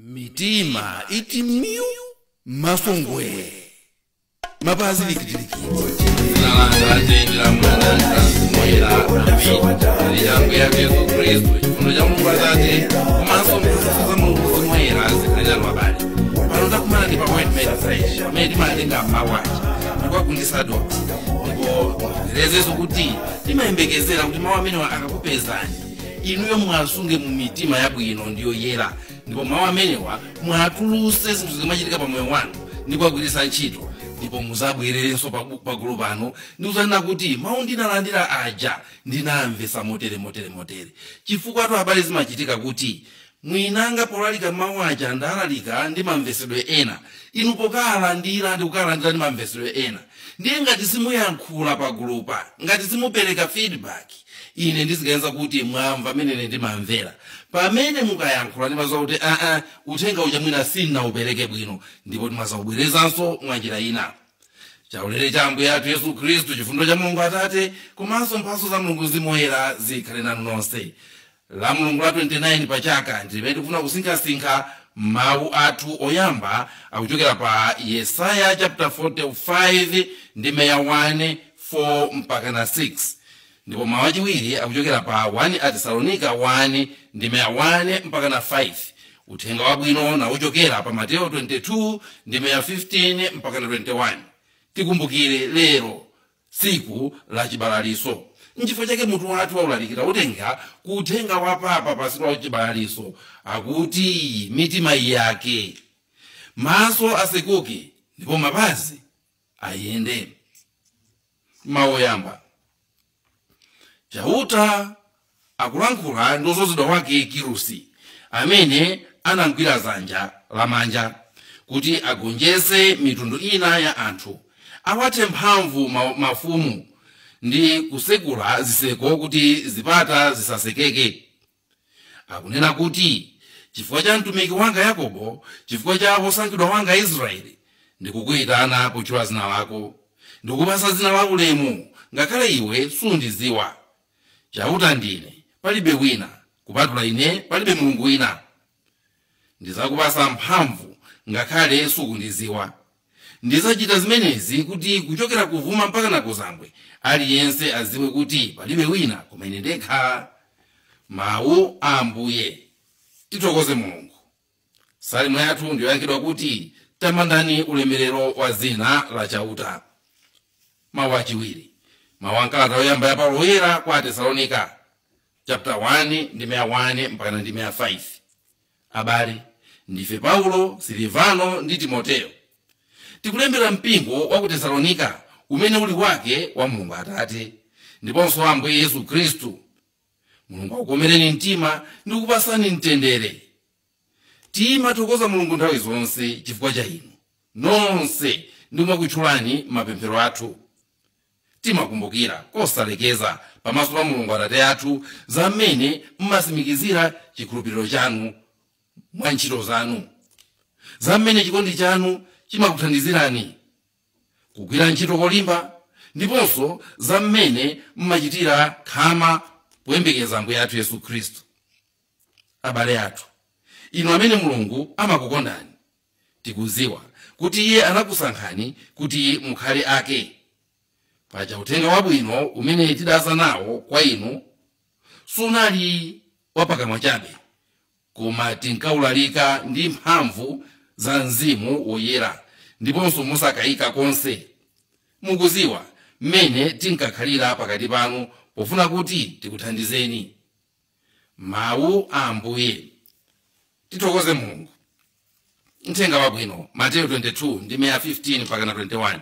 Mitima iti myu, maso ngwee, mapazi likitilikiti. Yesu Kristu, chifundo cha Mulungu Atate komanso mphatso za Mulungu Mzimu Woyera zikhale nanu abale. Pano takumana ndi pa White Man Fresh pamene timatenga mawu aja ndikuwagundisa dothi, ndipo tilezenso kuti timayembekezera kuti mawu amenewa akakupezani inuyo mwasunge mu mitima yabwino ndiyoyera, ndipo mawu amenewa mwatuluse zinthu zimachitika pa moyo wanu ndi kuwagwiritsa ntchito, ndipo muzabwererenso pagulu pano ndikuzanena kuti mawu ndinalandira aja ndinamvesa motere motere motere. Chifukwa tu abale zimachitika kuti mwinanga polalika mawu aja ndalalika ndi mamvesedwe ena, inu pokalandira ndi kukalandira ndi mamvesedwe ena. Ndiye ngati simuyankhula pagulupa, ngati simupereka feedback, ine ndiziganiza kuti mwamva amene ndimamvera. Pamene mukayankhula ndimaziwa kuti uthenga uja mwina sinnaupereke bwino, ndipo timazawubwerezanso mwa njira ina. Chaulere cha Ambuye athu Yesu Khristu, chifundo cha Mulungu Atate komanso mphatso za Mulungu Mzimu Woyera zikhale nanu nonse. La Mulungu la 29 pa chaka ndi limene tikufuna kusinkhasinkha mawu athu oyamba akuchokera pa Yesaya chapter 45 ndime ya 1, 4 mpaka na 6, ndipo mawu achiwiri akuchokera pa 1 Atesalonika 1 ndime ya 1 mpaka na 5. Uthenga wabwino nauchokera pa Mateo 22 ndime ya 15 mpaka na 21. Tikumbukire lero tsiku la chibalaliso. Nchifukwa chake mutu wathu waulalikira utenga kuuthenga wa papa pa tsiku la chibalaliso, akuti mitima yake maso asekuke ndipo mapazi ayende. Mawu oyamba, Chauta akulankhula ndi wodzozedwa wake Kirusi, amene anamgwira dzanja lamanja kuti agonjetse mitundu ina ya anthu, awathe mphamvu mafumu ndi kusekula ziseko kuti zipata zisasekeke. Akunena kuti, chifukwa cha mtumiki wanga Yakobo, chifukwa cha wosankhidwa wanga Israeli, ndikukuyitana potchula dzina lako, ndikupasa dzina la ulemu, ngakhale iwe sundidziwa. Chauta ndine, palibe wina, kupatula ine palibe Mulungu wina. Ndizakupasa mphamvu ngakhale sukundidziwa. Ndizachita zimenezi kuti kuchokera kuvuma mpaka na kuzambwe aliyense adziwe kuti palibe wina koma ine ndekha. Mawu a Ambuye. Tithokoze Mulungu. Salimo yathu ndiyoyankhidwa kuti tamandani ulemerero wa dzina la Chauta. Mawu achiwiri, mawu a nkalata yoyamba ya Paulo Woyera kwa Atesalonika chapter 1 ndime ya 1 mpaka na ndime ya 5. Abale, ndife Paulo, Silivano ndi Timoteo, tikulembera mpingo wa ku Tesalonika umene uli wake wa Mulungu Atate ndiponso wa Ambuye Yesu Khristu. Mulungu akukomereni mtima ndi kukupasani mtendere. Timathokoza Mulungu nthawi zonse chifukwa cha inu nonse ndi kumakutchulani m'mapemphero athu. Timakumbukira kosalekeza pamaso pa Mulungu Atate athu za mmene mmatsimikizira chikhulupiriro chanu mwa ntchito zanu, za mmene chikondi chanu chimakuthandizirani kugwira ntchito kolimba, ndiponso za mmene mmachitira khama poyembekeza Ambuye athu Yesu Khristu. Abale athu, inu amene Mulungu amakukondani, tikudziwa kuti Iye anakusankhani kuti mukhale ake. Paja uthenga wabwino umene tidadza nawo kwa inu sunali wapakamwa chabe, koma tinkaulalika ndi mphamvu za Mzimu Woyera ndiponso mosakayika konse. Mukudziwa mmene tinkakhalira pakati panu pofuna kuti tikuthandizeni. Mawu a Ambuye. Tithokoze Mulungu. Mthenga wabwino, Mateyu 22 ndime ya 15 mpaka na 21.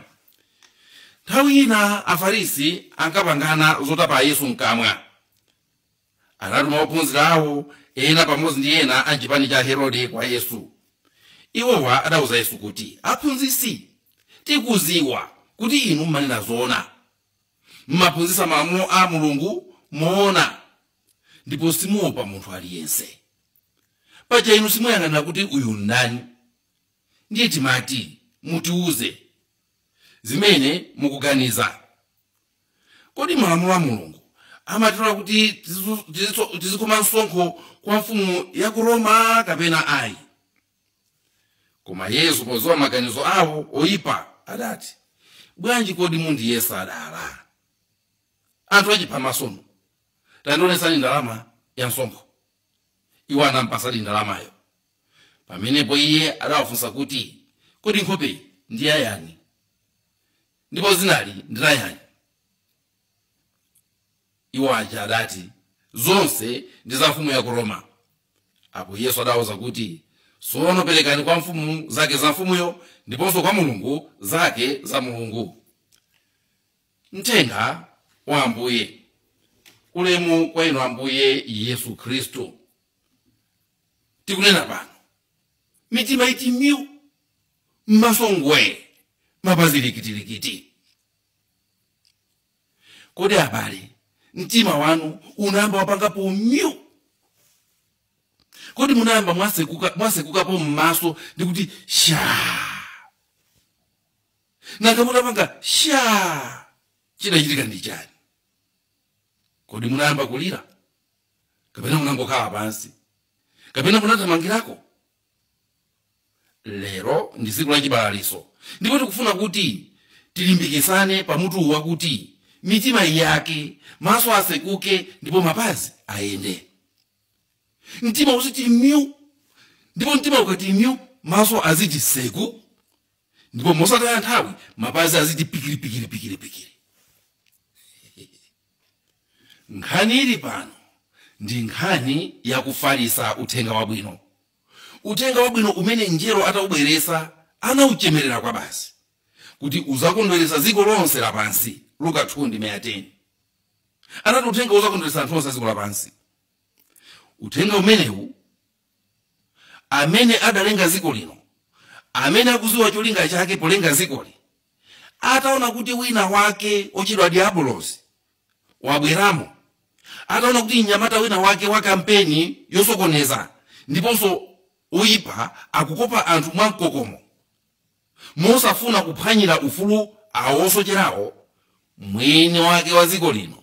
Nthawi ina Afarisi ankapangana zotapa Yesu mkamwa. Anatuma ophunzira awo ena pamodzi ndi ena a m'chipani cha Herode kwa Yesu. Iwowa adauza Yesu kuti, Aphunzitsi, tikudziwa kuti inu mmanena zoona. Mmaphunzitsa malamulo a Mulungu moona, ndipo simuopa munthu aliyense. Paja inu simuyang'anira kuti uyu ndani. Ndiye timati mutiuze zimene mukuganiza. Kodi malamulo a Mulungu amatilola kuti tizikhoma msonkho kwa mfumu ya ku Roma kapena ayi? Koma Yesu podziwa maganizo awo oyipa adati, bwanji kodi mundiyesa adala? Anthu achiphamaso, tandionesani ndalama ya msonkho. Iwo anampasadi ndalamayo. Pamenepo iye adawafunsa kuti, kodi nkhope ndi yayani? Ndipo zinali ndi layani? Iwo aja adati, zonse ndi za mfumu ya ku Roma. Apo Yesu adawuza kuti, sono perekani kwa mfumu zake za mfumuyo, ndiponso kwa Mulungu zake za Mulungu. Mthenga wa Ambuye. Ulemu kwa inu Ambuye Yesu Khristu. Tikunena pano, mitima iti myu, maso ngwee, mapazi likitilikiti. Kodi abale, mtima wanu unayamba wapangapo myu? Kodi munayamba mwasekukapo mmaso ndikuti sha? Nanga mutapanga sha, chidachitika ndi chani? Kodi munayamba kulira? Kapena munangokhala pansi? Kapena munathamangirako? Lero ndi tsiku la chibalaliso, ndipo tikufuna kuti tilimbikitsane pamutu wakuti mitima yake, maso asekuke, ndipo mapazi ayende. Mtima uziti myu, ndipo mtima ukati myu, maso aziti seku, ndipo mosataya nthawi mapazi aziti pikiri pikiri pikiri pikiri. Nkhani ili pano ndi nkhani yakufalisa uthenga wabwino. Uthenga wabwino umene njero atawubweresa anawuchemerera kwa basi, kuti uzakondweresa dziko lonse lapansi. Luka 2:10. Anati uthenga uzakondweresa anthu onse a dziko lapansi. Uthenga umenewu, amene adalenga dziko lino, amene akudziwa cholinga chake polenga dzikoli, ataona kuti wina wake ochedwa diabolosi wabweramo, ataona kuti mnyamata wina wake wa kampeni yosokoneza ndiponso oyipa akukopa anthu mwamkokomo mosafuna kuphwanyira ufulu awo osocherawo, mwini wake wa dziko lino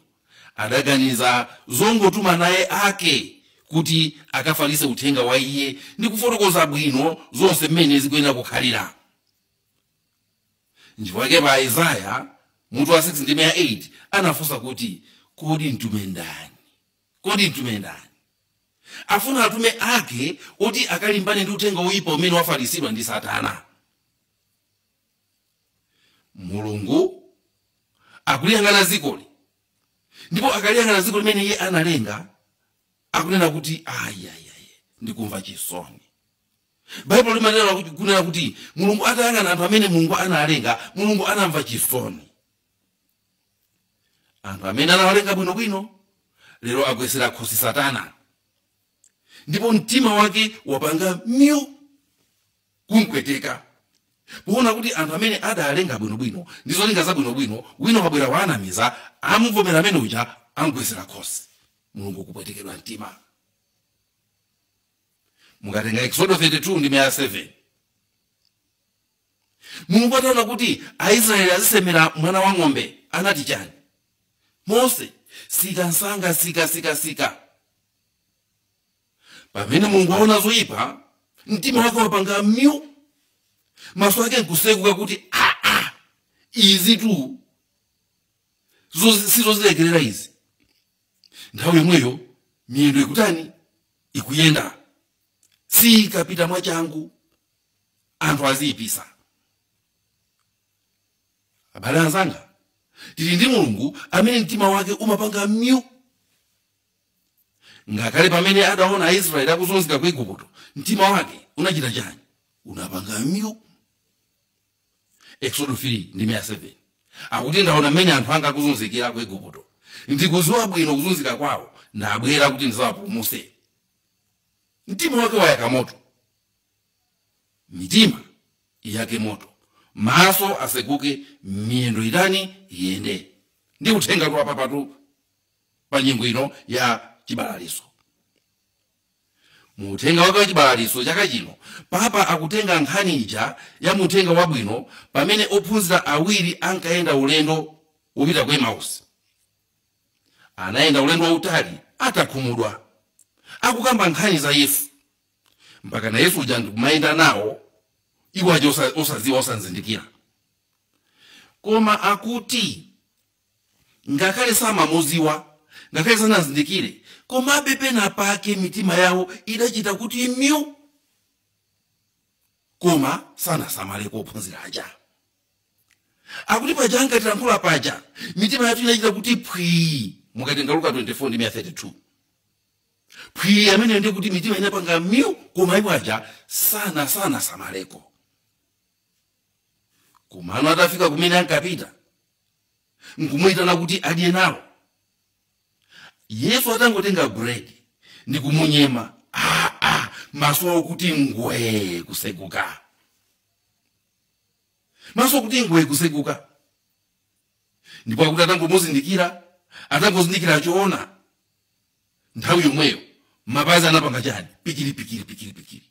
adaganiza zongotuma naye ake kuti akafalitse uthenga wa iye ndi kufotokoza bwino zonse mmene zikuyenera kukhalira. Nchifukwa pa Isaya mutu wa 6 ndime ya 8 anafunsa kuti, kodi mtume ndani? Kodi mtume ndani? Afuna atume ake oti akalimbane ndi uthenga woyipa umene wafalitsidwa ndi Satana. Mulungu akuliyang'ana dzikoli, ndipo akaliyang'ana dziko limene iye analenga, akunena kuti ayiayiayi, ndikumva chisoni. Baibulo limanena kunena kuti Mulungu atayang'ana anthu amene Mulungu analenga, Mulungu anamva chisoni. Anthu amene anawalenga bwinobwino lero agwesera khosi Satana, ndipo mtima wake wapanga myu kumkweteka poona kuti anthu amene adalenga bwinobwino ndi zolinga zabwinobwino, wina wabwera waanamiza, amuvomera amene uja, amugwesera khosi. Mulungu kupwetekedwa mtima. Mukatenga Exodo 32 ndime ya 7, Mulungu ataona kuti Aisraeli azisemera mwana wa ng'ombe, anati chani? Mose, sika nsanga, sika sika sika. Pamene Mulungu aona zoyipa, mtima wake wapanga myu, maso ake nkusekuka kuti aa, izi tu sizozilekerera izi. Nthawi yomweyo miyendo ikutani? Ikuyenda. Sikapita mwachangu, anthu aziyipisa. Abale anzanga, tili ndi Mulungu amene mtima wake umapanga myu. Ngakhale pamene adaona Aisraeli akuzunzika ku Igupto, mtima wake unachita chani? Unapanga myu. Exodo 3 ndime ya 7 akuti, ndaona mmene anthu anga akuzunzikira ku Igupto, ndikudziwa bwino kuzunzika kwawo, ndabwera kuti ndizawapulumutse. Mtima wake wayaka moto, mitima iyake moto, maso asekuke, miyendo itani? Iyende. Ndi uthenga tu apapatu pa nyengo ino ya chibalaliso. Mu uthenga wake wa chibalaliso chaka chino, Papa akutenga nkhani ija ya muthenga wabwino pamene ophunzira awiri ankayenda ulendo wopita ku Emausi. Anayenda ulendo wautali atakhumudwa, akukamba nkhani za Yesu, mpaka na Yesu uja ndikumayenda nawo. Iwo aja osaziwa, osanzindikira. Koma akuti ngakhale samamuziwa, ngakhale sanazindikire, komabe pena pake mitima yawo idachita kuti myu, koma sanasamaleko ophunzira aja. Akuti paja ankatilankhula paja mitima yathu inachita kuti phwii. Mukatenga Luka 24 ndi 32, phwii amene ndi kuti mitima inapanga myu, koma iwo aja sanasamaleko. Komano atafika kumene ankapita nkumuyitana kuti adye nawo, Yesu atangotenga buledi ndi kumunyema, maso awo kuti ngwee kuseguka, maso kuti ngwee kuseguka. Ndipo akuti atangomuzindikira, atangozindikira choona, nthawi yomweyo mapazi anapanga chani? Pikiri pikiri pikiri pikiri.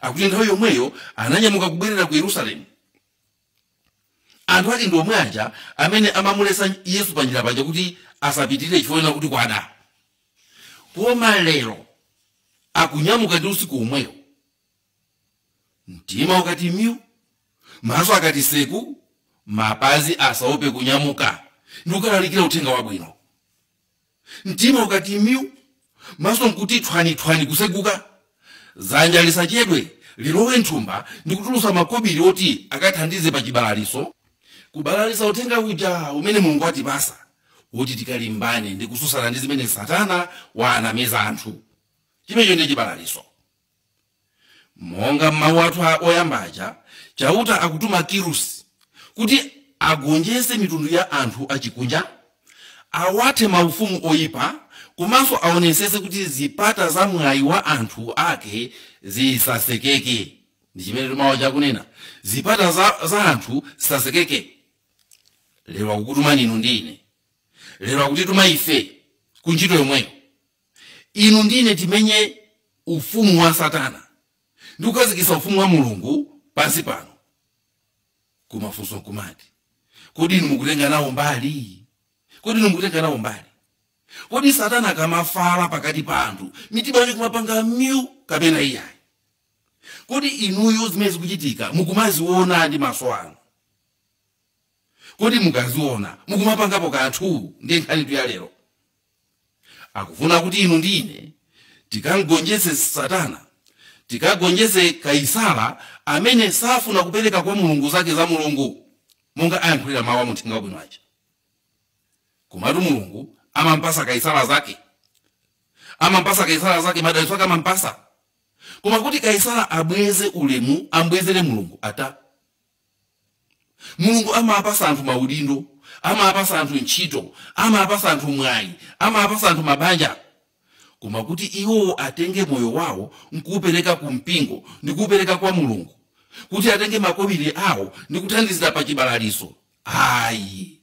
Akuti nthawi yomweyo ananyamuka kubwerera ku Yerusalemu. Anthu ake ndi omwe aja amene amamulesa Yesu panjira paja kuti asapitirire chifukwa kuti kwada. Koma lero akunyamuka ndi usiku omweyo, mtima ukati myu, maso akati seku, mapazi asaope kunyamuka ndi kukalalikira uthenga wabwino. Mtima ukati myu, maso nkuti thwanithwani kuseguka, zanja lisachedwe lilowe nthumba ndi kutulusa makobiri oti akathandize pa chibalaliso, kubalalisa uthenga uja umene Mulungu atipasa kuti tikalimbane ndi kususana ndi zimene Satana waanamiza anthu. Chimenecho ndi chibalaliso. Monga mawu athu oyambaja, Chauta akutuma Kirusi kuti agonjese mitundu ya anthu achikunja, awathe maufumu oyipa, komanso aonesese kuti zipata za mwayi wa anthu ake zisasekeke. Ndi chimene mawu akunena, zipata za anthu zisasekeke. Lero akukutuma inu ndi ine, lero akutituma ife ku ntchito yomweyo. Inu ndi ine timenye ufumu wa Satana ndi kukhazikitsa ufumu wa Mulungu pansi pano. Kumafunso nkumati, kodi inu mukutenga nawo mbali? Kodi inu mukutenga nawo mbali? Kodi Satana akamafala pakati pa anthu mitima yanu kumapanga myu kapena iyayi? Kodi inuyo zimene zikuchitika mukumaziona ndi maso anu? Kodi mukaziona mukumapangapo kanthu? Ndiye nkhani ya lero. Akufuna kuti inu ndi ine tikagonjetse Satana, tikagonjetse Kaisala amene safuna kupereka kwa Mulungu zake za Mulungu, monga ayankhulira mawu a muthenga wabwino aja. Komatu Mulungu amampasa Kaisala zake, amampasa Kaisala zake, madalitso ake amampasa. Koma kuti Kaisala abweze ulemu, ambwezere Mulungu ata. Mulungu amapasa anthu maudindo, amapasa anthu ntchito, amapasa anthu mwayi, amapasa anthu mabanja. Koma kuti iwo atenge moyo wawo nkuupereka ku mpingo ndi kuupereka kwa Mulungu, kuti atenge makobiri awo ndi kuthandizira pa chibalaliso, ayi.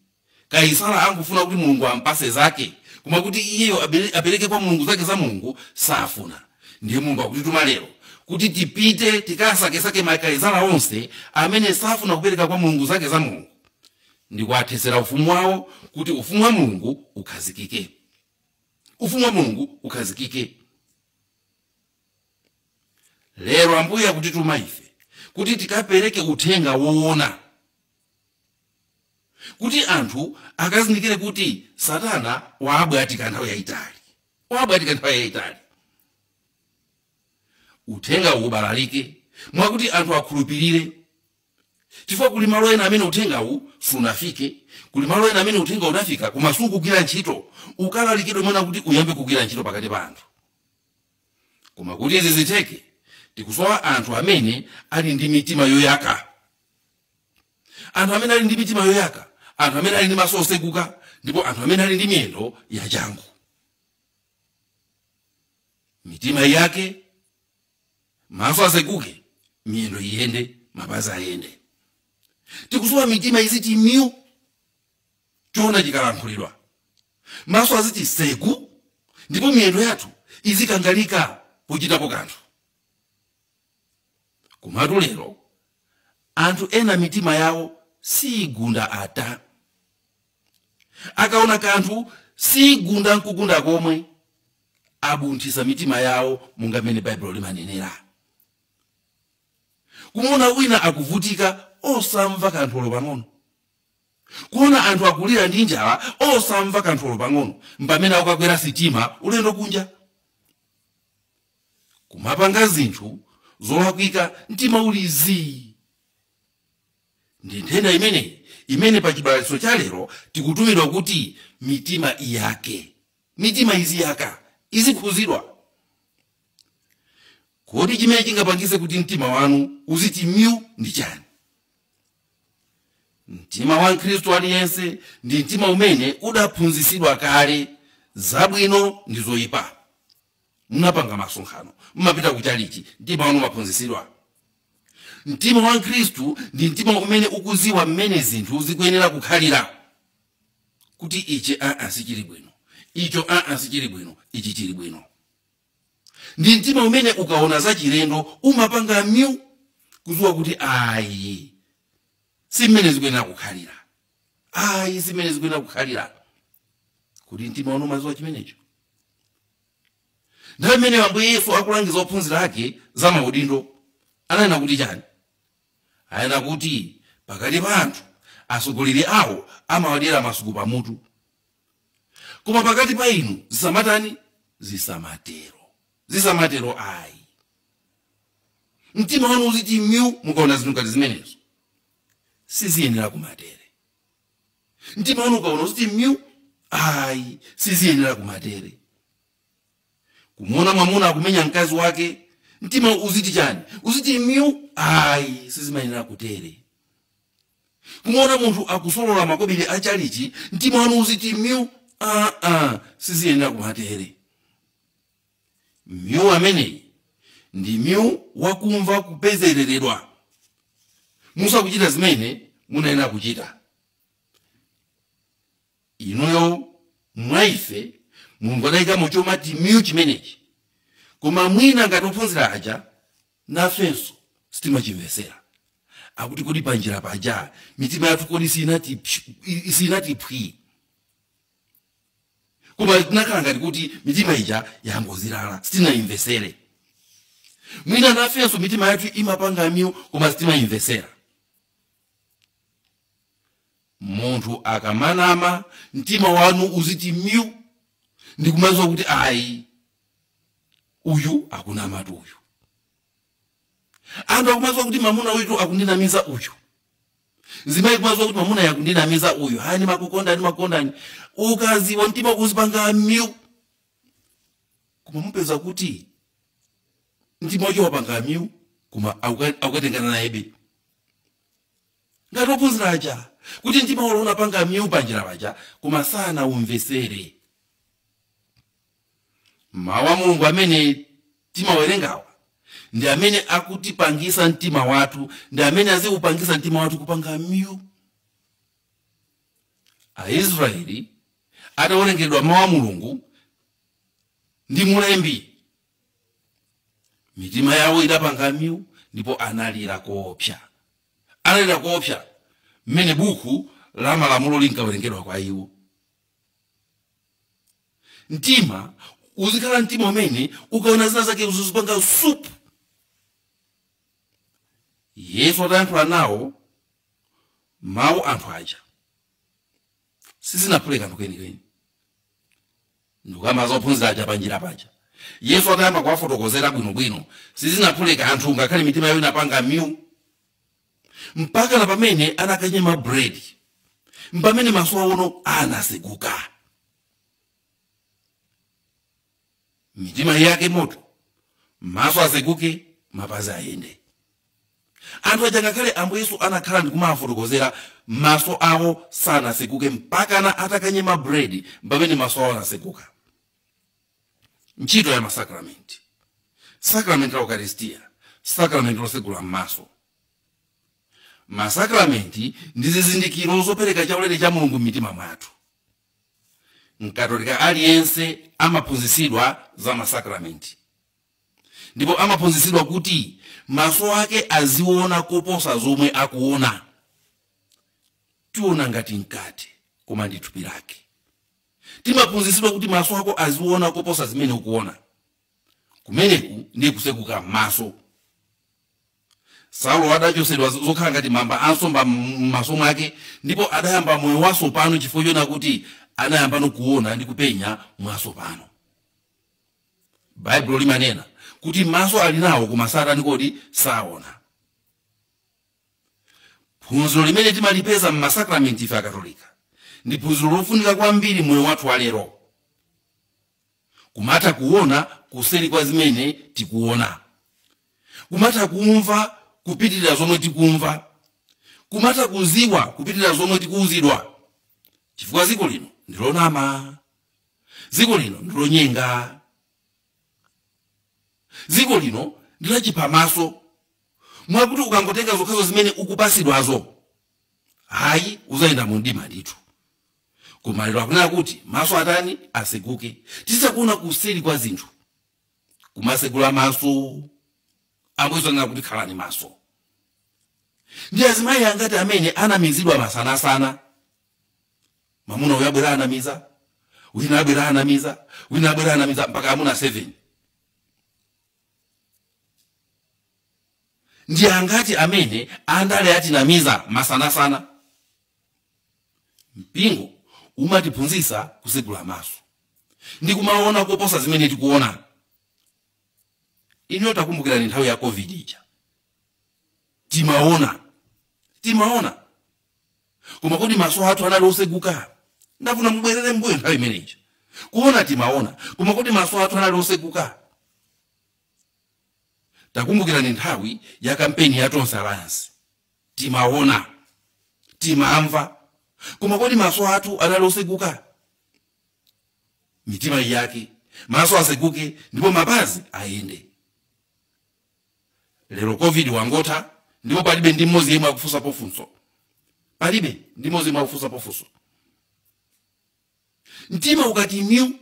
Kaisala angufuna kuti Mulungu ampase zake, koma kuti iyeyo apereke kwa Mulungu zake za Mulungu safuna. Ndiye Mulungu akutituma lero kuti tipite tikasakesake makaisala onse amene safuna kupereka kwa Mulungu zake za Mulungu, ndi kuwathetsera ufumu wawo kuti ufumu wa Mulungu ukhazikike. Ufumu wa Mulungu ukhazikike. Lero Ambuye akutituma ife kuti tikapereke uthenga woona, kuti anthu akazindikire kuti Satana waabwatika nthawi yayitali, waabwatika nthawi yayitali. Uthenga ubalalike mwakuti anthu akhulupirire, chifukwa kuli malo ena amene uthengawu sunafike, kuli malo ena amene uthenga unafika koma sukugwira ntchito, ukalalikidwe mwana kuti uyambe kugwira ntchito pakati pa anthu. Koma kuti izi zitheke, tikusowa anthu amene ali ndi mitima yoyaka, anthu amene ali ndi mitima yoyaka, anthu amene ali ndi maso oseguka, ndipo anthu amene ali ndi miyendo yachangu. Mitima yake, maso aseguke, miyendo iyende, mapazi ayende. Tikusowa mitima iziti myu, choona chikalankhulidwa, maso aziti segu, ndipo miyendo yathu izikangalika pochitapo kanthu. Komatu lero anthu ena mitima yawo sigunda ata, akaona kanthu sigunda nkugunda komwe, abunthisa mitima yawo monga mmene Baibulo limanenera. Kumuona wina akuvutika osamva kanthu olo pang'ono. Kuona anthu akulira ndi njala osamva kanthu olo pang'ono, mpamene akukakwera sitima ulendo kunja. Kumapanga zinthu zolakwika mtima uli zii. Ndi nthenda imeneyi imene pa chibalaliso cha lero tikutumidwa kuti mitima iyake, mitima iziyaka, izikhuzidwa. Kodi chimene chingapangise kuti mtima wanu uziti myu ndi chani? Mtima wa Mkhristu aliyense ndi mtima umene udaphunzitsidwa kale zabwino ndi zoyipa. Munapanga masonkhano, mumapita kuchalichi, mtima wanu umaphunzitsidwa. Mtima wa Mkhristu ndi mtima umene ukuziwa mmene zinthu zikuyenera kukhalira, kuti ichi aa sichili bwino, icho aa sichili bwino, ichi chili bwino. Ndi mtima umene ukaona zachilendo umapanga myu, kuziwa kuti ayi si mmene zikuyenera kukhalira, ayi si mmene zikuyenera kukhalira. Kuti mtima wanu umaziwa chimenecho. Nthawi imene Ambuye Yesu akulangiza ophunzira ake za maudindo, ananena kuti chani? Ananena kuti pakati pa anthu atsogoleri awo amawadyera masuku pamutu, koma pakati pa inu zisamatani? Zisamatero, zisamatero ayi. Mtima wanu uziti myu mukaona zinthu ngati zimenezo, siziyenera kumatere. Mtima wanu ukaona uziti myu, ayi, siziyenera kumatere. Kumuona mwamuna akumenya mkazi wake, mtima uziti chani? Uziti myu, ayi, sizimayenera kutere. Kumuona munthu akusolola makobiri achalichi, mtima wanu uziti myu, siziyenera kumatere. Myu ameneyi ndi myu wakumva kupezereredwa, musakuchita zimene munayenera kuchita. Inuyo mwaife Mulungu adayikamo chomati myu chimenechi, koma mwina ngati ophunzira aja nafenso sitimachimvesera. Akuti kodi panjira paja mitima yathu kodi sinati phwi, koma tinakhala ngati kuti mitima ija yangozilala, sitinayimvesere. Mwina nafenso mitima yathu imapanga myu koma sitimayimvesera. Munthu akamanama mtima wanu uziti myu, ndikumaziwa kuti ayi uyu akunamatu uyu. Anthu akumaziwa kuti mamuna uyu akundinamiza uyu, mzimayi kumaziwa kuti mamuna yakundinamiza uyu, hayi ndimakukondani, ndimakukondani. Ukaziwa mtima uzipanga myu, koma mupeza kuti mtima wacho wapanga myu koma akukatengana nayebe. Ngati ophunzira aja kuti mtima walo unapanga myu panjira paja koma sanaumvesere. Mawu a Mulungu amene timawerengawa ndi amene akutipangisa mtima wathu, ndi amene azikupangisa mtima wathu kupanga myu. Aisraeli atawerengedwa mawu a Mulungu ndi mulembi, mitima yawo idapanga myu ndipo analira koopsa. Analira koopsa mmene buku la malamulo linkawerengedwa kwa iwo. Mtima uzikhala mtima umene ukaona zina zake uzipanga supu. Yesu atayankhula nawo mawu anthu aja, sizinaphule kanthu kwenikweni. Ndikamaza ophunzira aja panjira paja, Yesu atayamba kuwafotokozera bwinobwino, sizinaphule kanthu ngakhale mitima yawo inapanga myu, mpaka na pamene anakanyema bread, mpamene maso awono anaseguka, mitima yake moto, maso aseguke, mapazi ayende. Anthu aja ngakhale Ambuye Yesu anakhala ndi kumawafotokozera, maso awo sanaseguke mpaka na atakanyema bread, mpamene maso awo anaseguka. Ntchito ya masakramenti, sakramenti la Eucharistia, sakramenti losegula m'maso. Masakramenti ndi zizindikiro zopereka chaulere cha Mulungu m'mitima mwathu. Mkatolika aliyense amaphunzitsidwa za masakramenti, ndipo amaphunzitsidwa kuti maso ake aziona koposa zomwe akuona. Tiona ngati mkate koma ndi thupi lake. Timaphunzitsidwa kuti maso ako aziona koposa zimene ukuona. Kumeneku ndiye kuseguka maso. Saulo adachosedwa zokhala ngati mamba ansomba m'maso mwake, ndipo adayamba moyo watsopano chifukwa chona kuti anayamba kuona ndi kupenya mwatsopano. Baibulo limanena kuti maso ali nawo koma satani kodi saona. Phunziro limene timalipeza m'masakramenti ife Akatolika ndi phunziro lofunika kwambiri moyo wathu wa lero, kumatha kuona kuseri kwa zimene tikuona, kumatha kumva kupitirira zomwe tikumva, kumatha kuziwa kupitirira zomwe tikuuzidwa, chifukwa dziko lino ndilonama, dziko lino ndilonyenga, dziko lino ndilachiphamaso, mwakuti ukangotenga zokhazo zimene ukupasidwazo hayi uzayenda mu mdima ndithu. Koma lero akunena kuti maso atani aseguke, tisakuona kuseri kwa zinthu, kumasegula maso. Ambuye anena kuti khalani maso. Ndi azimayi angati amene anamizidwa masanasana. Mamuna uyu abwera anamiza, wina abwera anamiza, wina abwera anamiza, mpaka amuna 7. Ndi angati amene andale atinamiza masanasana. Mpingo umatiphunzitsa kusegula maso ndi kumaona koposa zimene tikuona. Ino takumbukirani nthawi ya COVID ija, timaona, koma kodi maso athu anali oseguka? Ndafuna mubwerere mbuyo nthawi imeneyi kuona timaona, koma kodi maso athu anali oseguka? Takumbukirani nthawi ya kampeni ya Tonse Alliance, timaona, timamva, koma kodi maso athu anali oseguka? Mitima yake maso aseguke ndipo mapazi ayende. Lero COVID wangotha ndipo palibe ndi mmodzi yemwe akufunsa pofunso, palibe ndi mmodzi yemwe akufunsa pofunso. Mtima ukati myu,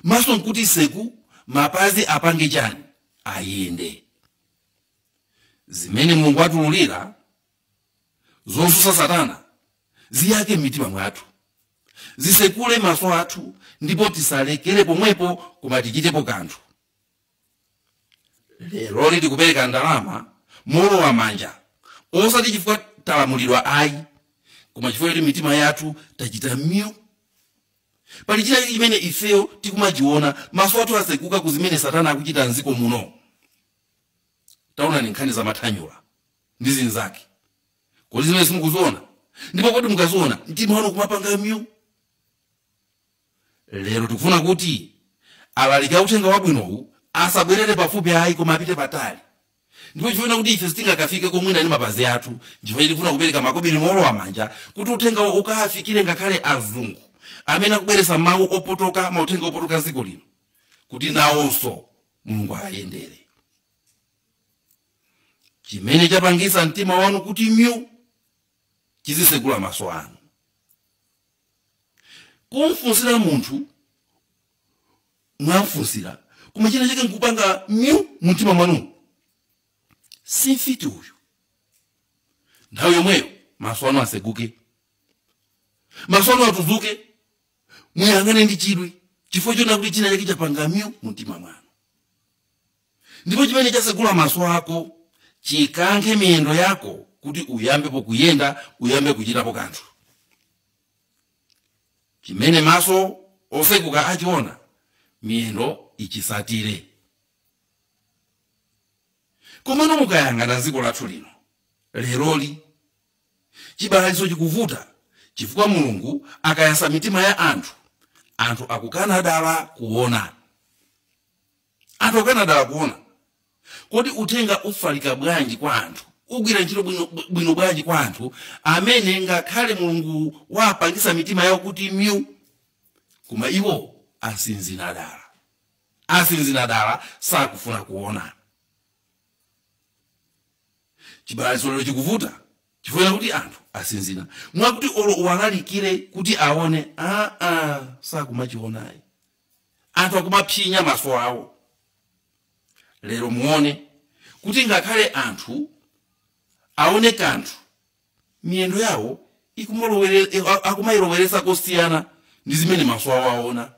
maso nkuti seku, mapazi apange chani? Ayende. Zimene Mulungu atululira zosusa satana ziyake mitima mwathu, zisekule maso athu, ndipo tisalekere pomwepo koma tichitepo kanthu. Lero tikupereka ndalama molowa manja, osati chifukwa talamulidwa ayi, koma chifukwa choti mitima yathu tachita myu. Pali china chimene ifeyo tikumachiona, maso athu asekuka ku zimene satana akuchita mdziko muno. Taonani nkhani za mathanyula ndi zinzake, kodi zimene simukuziona? Ndipo kodi mukaziona mtima wanu kumapanga myu? Lero tikufuna kuti alaliki a uthenga wabwinowu asabwerere pafupi ayi, koma apite patali. Ndipo chifukwa kuti ife sitingakafike komwina ndi mapazi athu, chifukwa tikufuna kupereka makobiri molowa manja kuti uthenga ukafikire ngakhale azungu amene akubweretsa mawu opotoka, mauthenga opotoka dziko lino, kuti nawonso Mulungu ayendere. Chimene chapangisa mtima wanu kuti myu chizisekula maso anu. Kumfunsira munthu mwamfunsira, koma china chake nkupanga myu mumtima mwanu, simfiti uyu. Nthawi yomweyo maso anu aseguke, maso anu atuzuke, muyang'ane ndi chidwi, chifukwa chona kuti china chake chapanga myu mumtima mwanu. Ndipo chimene chasegula maso ako chikankhe miyendo yako kuti uyambepo kuyenda, uyambe kuchitapo kanthu. Chimene maso osekuka achiona, miyendo ichisatire. Komano mukayang'ana dziko lathu lino leroli, chibalaliso chikuvuta, chifukwa Mulungu akayasa mitima ya anthu, anthu akukana dala kuona. Anthu akukana dala kuona. Kodi uthenga ufalika bwanji kwa anthu, ugwira ntchito bwino bwanji kwa anthu amene ngakhale Mulungu wapangisa mitima yawo kuti myu, koma iwo asinzina dala, asinzina dala, sakufuna kuona. Chibalaliso lero chikuvuta chifukwa kuti anthu asinzina, mwakuti olo uwalalikire kuti aone, sakumachionayi. Anthu akumapsinya maso awo. Lero muone kuti ngakhale anthu aone kanthu, miyendo yawo akumayiloweresa kosiyana ndi zimene maso awo aona.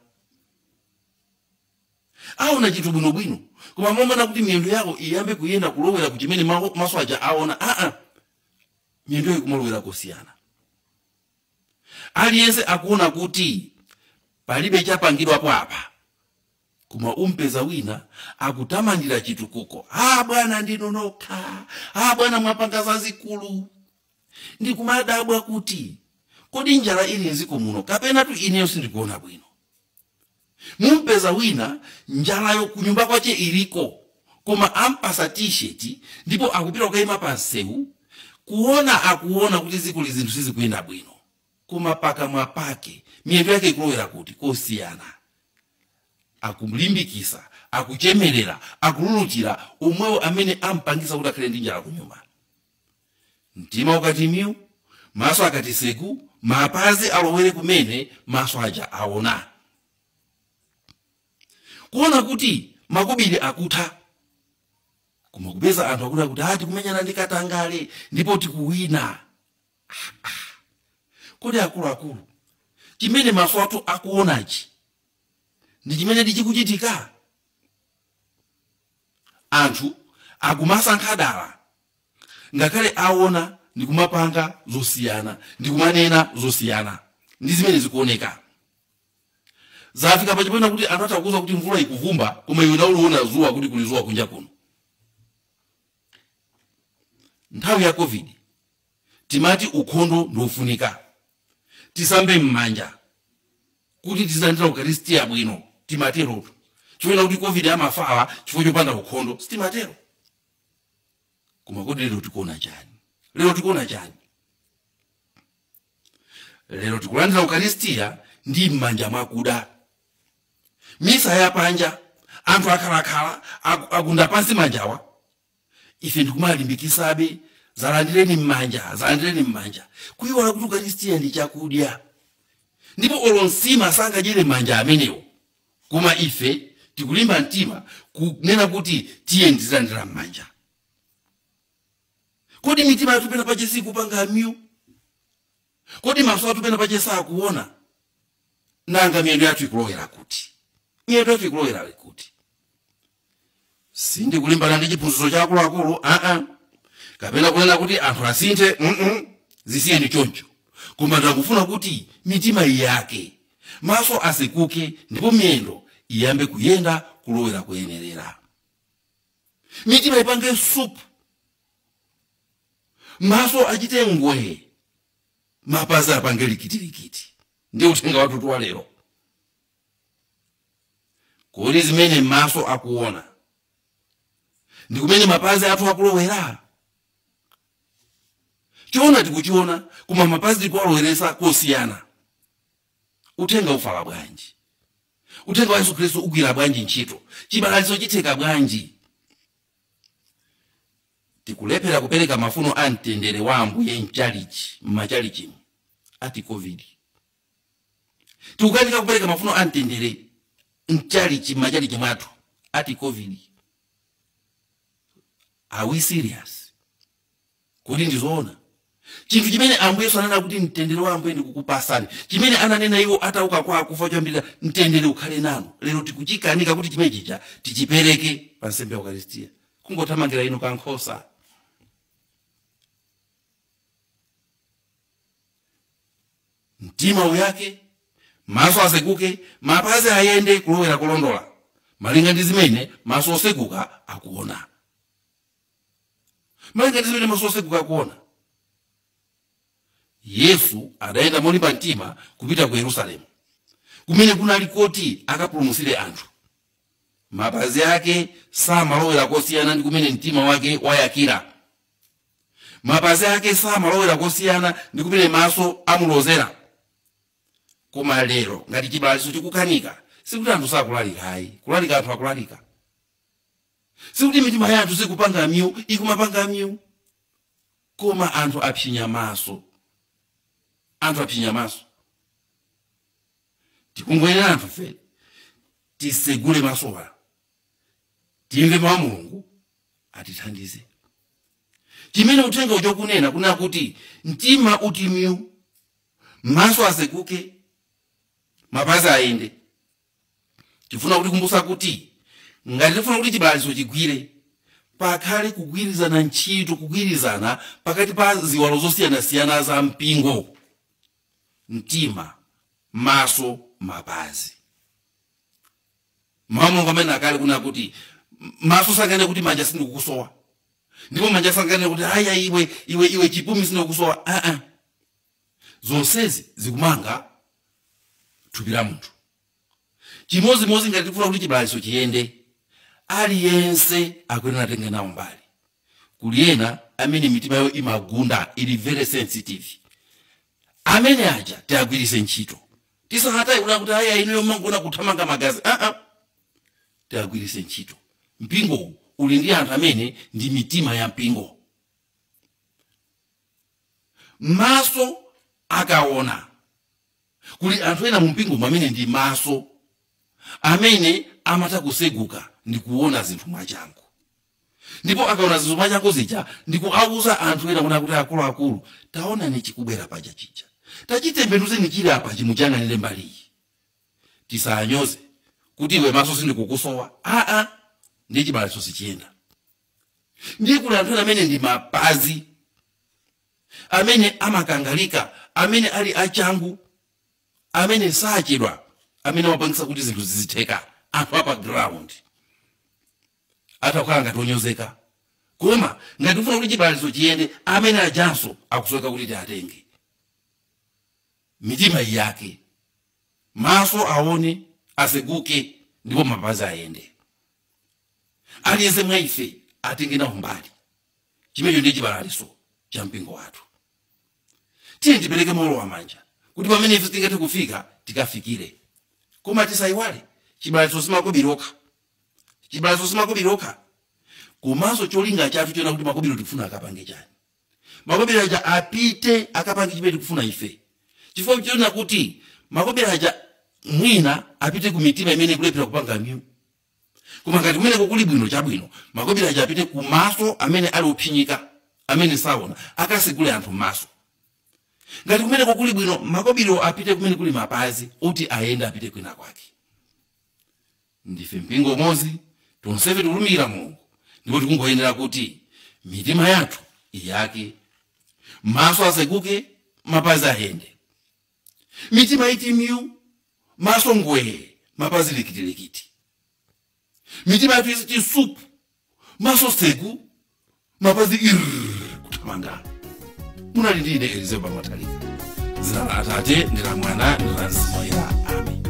Aona chinthu bwinobwino, Koma momona kuti miyendo yako iyambe kuyenda kulowera kuchimene maso aja aona, miyendo ikumalowera kusiyana. Aliyense akuona kuti palibe chapangidwapo apa, koma umpeza wina akutamandira chitukuko. Bwana ndinu nokha, bwana mwapanga zazikulu. Ndikumadabwa kuti kodi njala ili nziko muno kapena tu ineyo sindikuona bwino. Mumpeza wina njalayo kunyumba kwache iliko, koma ampasa t-shirt ndipo akupita kukayima pansewu kuona akuona kuti zikuli zinthu sizikuyenda bwino, koma pakamwa pake miyendo yake ikulowera kuti kosiyana. Akumlimbikisa, akuchemerera, akululutira umwewo amene ampangisa kuti akhale ndi njala kunyumba. Mtima ukati miu, maso akati seku, mapazi alowere kumene maso aja aona. Kuona kuti makobiri akutha, koma kupeza anthu akuti kuti ati kumenyana ndi katangale ndipo tikuwina. Kodi akuluakulu, chimene maso athu akuonachi ndi chimene ndichikuchitika? Anthu akumasankha dala, ngakhale aona ndikumapanga zosiyana, ndikumanena zosiyana ndi zimene zikuoneka. Zafika pachipena kuti anthu atakuza kuti mvula ikuvumba, koma iwe unaona zuwa kuti kuli zuwa kunja kuno. Nthawi ya COVID timati ukhondo ndofunika, tisambe m'manja kuti tizilandira Ukaristiya bwino, timaterotu. Chifukwa kuti COVID amafala chifukwa chopanda ukhondo, sitimatero. Koma kodi lero tikuona chani? Lero tikuona chani? Lero tikulandira Ukaristiya ndi m'manja mwakuda. Misa yapanja anthu akhalakhala akunda pansi manjawa, ife ndikumalimbikitsabe zalandireni m'manja, zalandireni m'manja, kuiwala kuti Ukaristiya ndi chakudya ndipo olo nsima sangadyere manja amenewo. Koma ife tikulimba mtima kunena kuti tiye tizilandira m'manja. Kodi mitima yathu pena pache sikupanga myu? Kodi maso athu pena pache sakuona? Nanga miyendo yathu ikulowera kuti? Miyendo yathu ikulowera kuti? Sindikulimbana ndi chiphunzitso cha akuluakulu, kapena kunena kuti anthu asinthe, zisiyeni choncho. Koma ndakufuna kuti mitima iyake, maso asekuke, ndipo miyendo iyambe kuyenda kulowera kuyenerera. Mitima ipange supu, maso achite ngwe, mapazi apange likitikiti. Ndi uthenga wathu wa lero. Kodi zimene maso akuona ndi kumene mapazi athu akulowera? Chiona tikuchiona, koma mapazi tikuwaloweresa kosiyana. Uthenga ufala bwanji? Uthenga wa Yesu Khristu ugwira bwanji ntchito? Chibalaliso chitheka bwanji? Tikulephera kupereka mafuno a mtendere wa Ambuye mchalichi, m'machalichimu ati COVID. Tikukanika kupereka mafuno a mtendere mchalichi, m'machalichi mwathu ati COVID. Are we serious? Kodi ndizoona? Chinthu chimene Ambuye Yesu ananena kuti mtendere wa Ambuye ndikukupasani, chimene ananena iwo atauka kwa akufa choyambirira, mtendere ukhale nanu, lero tikuchikanika kuti chimene chija tichipereke pa nsembe ya Ukaristiya, kungothamangira inu kankhosa. Mtima uyake, maso asekuke, mapazi ayende kulowera kulondola, malinga ndi zimene maso osekuka akuona. Malinga ndi zimene maso osekuka akuona. Yesu adayenda molimba mtima kupita ku Yerusalemu, kumene kunali koti akapulumutsire anthu. Mapazi ake samalowera kosiyana ndi kumene mtima wake wayakira. Mapazi ake samalowera kosiyana ndi kumene maso amulozera. Koma lero ngati chibalaliso chikukanika, sikuti anthu sakulalika ayi, kulalika anthu akulalika. Sikuti mitima ya anthu sikupanga myu, ikumapanga myu. Koma anthu apsinya maso. Anthu apsinya maso. Tikungoyenera anthu fe tisegule masowa, timve mawu a Mulungu atithandize. Chimene uthenga uchokunena kunena kuti mtima uti myu, maso asekuke, mapazi ayende. Tifuna kutikumbusa kuti Ngati tifuna kuti chibalaliso chigwire, pakhale kugwirizana ntchito, kugwirizana pakati pa ziwalo zosiyanasiyana za mpingo: mtima, maso, mapazi. Mawu amene akale kuna kuti maso sangane kuti manja sindikukusowa, ndipo manja sangane kuti aya iwe iwe iwe chipumi sindikukusowa. Zonsezi zikumanga thupi la munthu. Chimodzimodzi ngati tifuna kuti chibalaliso chiyende, aliyense akuyenera atenge nawo mbali. Kuli ena amene mitima yawo imagunda, ili very sensitive. Amene aja tiagwirise ntchito, tisanatayi kuna kuti aya inuyo mangona kuthamanga magazi. Tiagwirise ntchito. Mpingo uli ndi anthu amene ndi mitima ya mpingo. Maso akaona, kuli anthu ena mu mpingo amene ndi maso, amene amatha kuseguka ndi kuona zinthu mwachangu, ndipo akaona zinthu mwachangu zija ndikuauza anthu ena kuna kuti akuluakulu, taonani chikubwera paja chija, tachitembenuzeni chili apa, chimuchang'anire mbaliyi. Tisanyoze kuti iwe maso sindikukusowa. Ndi chibalaliso sichiyenda. Ndiye kuli anthu ena amene ndi mapazi, amene amakangalika, amene ali achangu, amene sachedwa, amene amapangisa kuti zinthu zizitheka. Anthu apa ground atakhala ngati onyozeka, koma ngati ufuna kuti chibalaliso chiyende, amene ajanso akusoweka kuti tiatenge. Mitima yake, maso aone, aseguke, ndipo mapazi ayende. Aliyense mwa ife atenge nawo mbali. Chimenecho ndiye chibalaliso cha mpingo wathu. Tiye tipereke molowa manja kuti pamene ife tingathe kufika tikafikire. Koma tisayiwale, chibalaliso simakobiri okha, chibalaliso simakobiri okha, komanso cholinga chathu chona kuti makobiri tikufuna akapange chani. Makobiri aja apite akapange chimene tikufuna ife, chifukwa chona kuti makobiri aja mwina apite ku mitima imene ikulephera kupanga miu. Koma ngati kumeneko kuli bwino, chabwino, makobiri aja apite kumaso amene ali ophinyika, amene saona, akasigule anthu maso. Ngati kumeneko kuli bwino, makobiriwo apite kumene kuli mapazi oti ayende apite kwina kwake. Ndife mpingo umodzi, tonsefe tikulumikira Mulungu, ndipo tikungoyenera kuti mitima yathu iyake, maso aseguke, mapazi ayende. Mitima iti miu, maso ngwee, mapazi likitikiti. Mitima yathu isiti supu, maso segu, mapazi irr kuthamanga. Munali ndi ine Elizabeth Matalika. Zina la Atate ndi la Mwana ndi la Mzimu Woyera. Amen.